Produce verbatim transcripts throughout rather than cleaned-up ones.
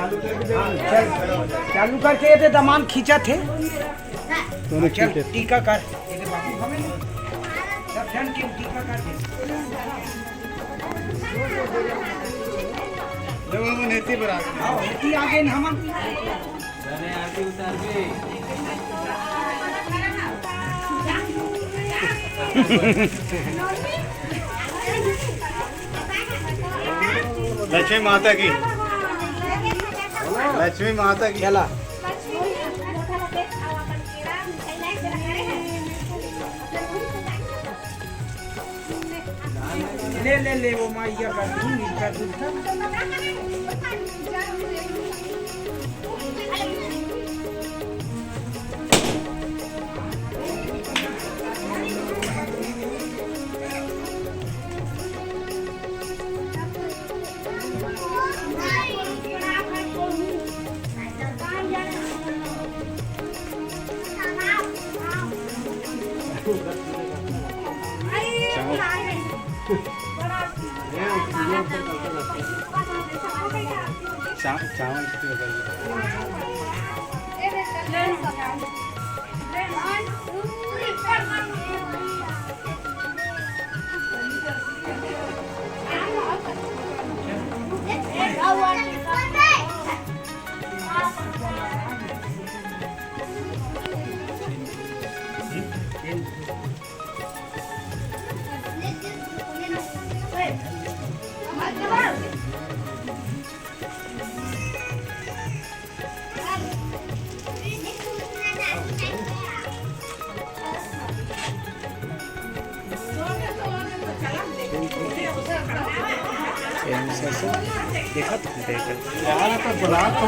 हाँ, चल, चालू करके ये दे, दमान खींचत हे। दोनों चल, खींचत। टीका कर। ये दे बाबू, हमें सब जन के टीका कर दे। ले बाबू, नेती पर आ गए। हाँ, नेती आ गए ना हमन। लक्ष्मी माता की, लक्ष्मी माता की। चला। ले, ले, ले, वो माइया का दूध, इनका दूध। चा-, चावल कितने हो गए? देखा तो, देखा। यार, तो बुला तो।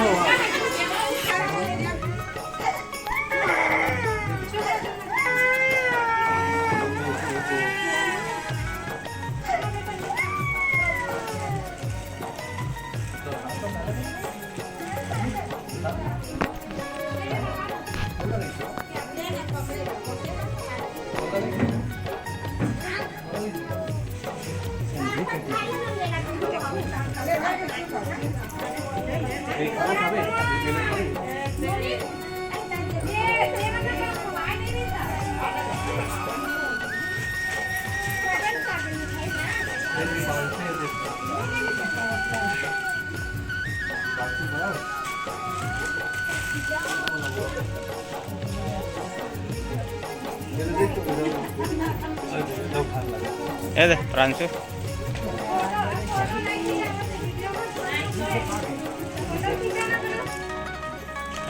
ए दे, प्रांशु।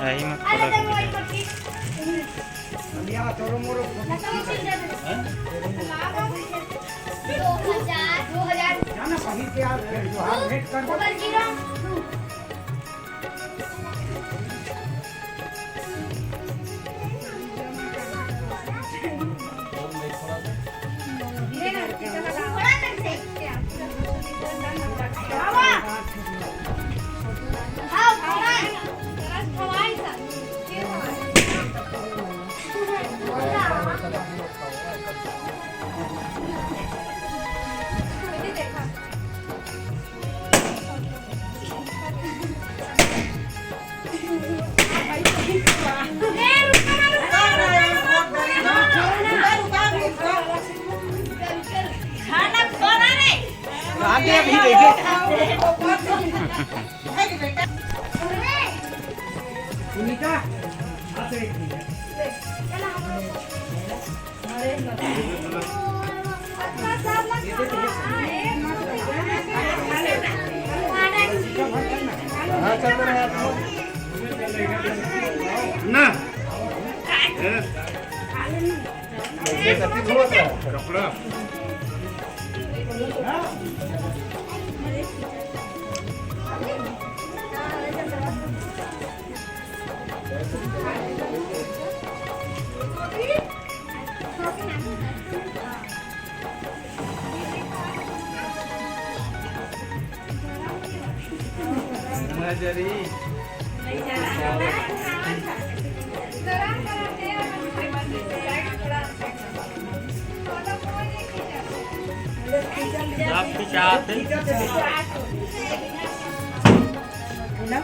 यही मत खोलो। सुनीता, अच्छा, एक मिनट। ना। कपड़ा। आप कुछ आते? बोला?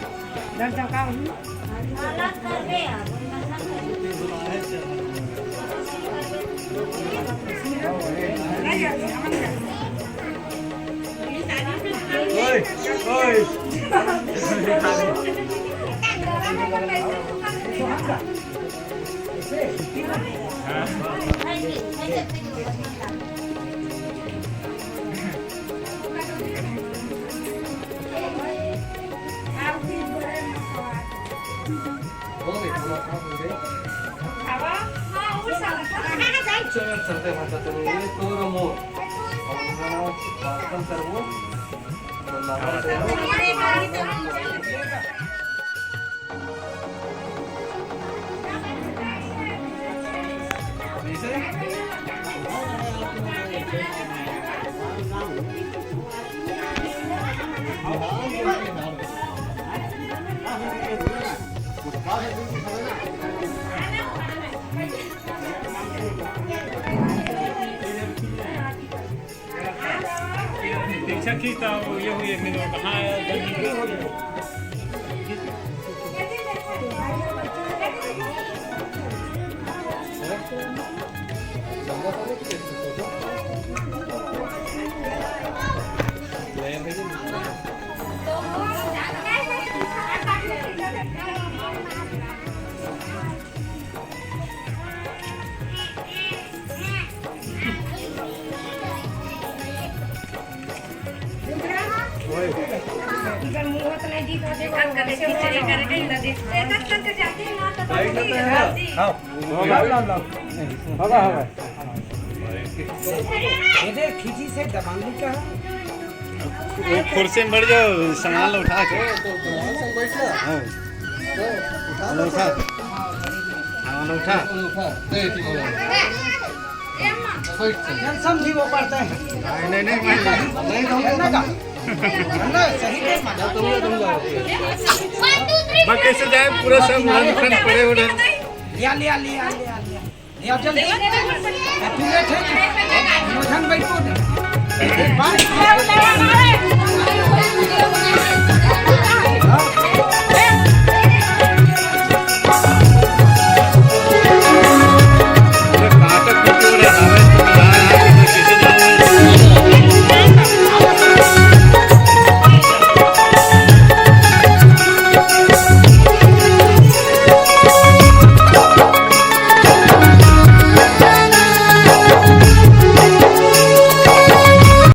चल, चलते हैं, चलते हैं, ये तो रमो। अब हम प्रार्थना करबो। दीक्षा खींचता हूँ, ये हुई एक मिनट। हाँ, यार, जल्दी। होगा, होगा। इधर खींची से दबाने का। वो कुर्सी में बैठ जाओ, सामान ला उठा के। हाँ। ला उठा। हाँ, ला उठा। समझी वो पड़ता है। नहीं, नहीं, नहीं, नहीं। नहीं, नहीं, नहीं। ना, सही में माना। बस कैसे जाए, पूरा सब उलझन पड़े उलझन। लिया, लिया, लिया, लिया, लिया। लिया, जल्दी। अब तू लेट है। उलझन बैठो। बाय।